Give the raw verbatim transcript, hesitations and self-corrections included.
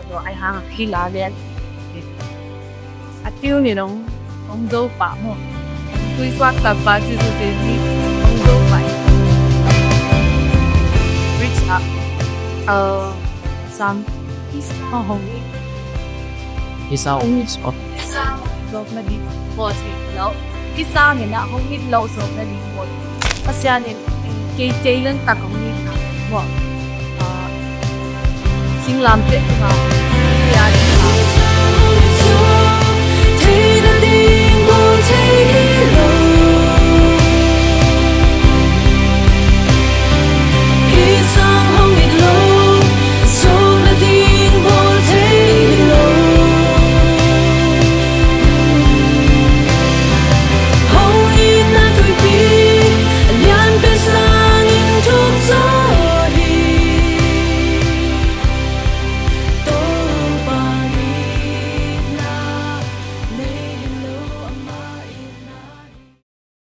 Tua ai hang a khi la lian. A tiu ni nong, nong zo pa mo. Tui suak sak pa ci su se ni, nong zo pa. Reach up. Uh, some is a hong. Is a hong. Is a hong. Zok na di mo si lo. Kisa ni na hong mit lo zok na di mo. Pasian in kei kei len tak hong mit na mo. Ah, singlam te ma. Kei a di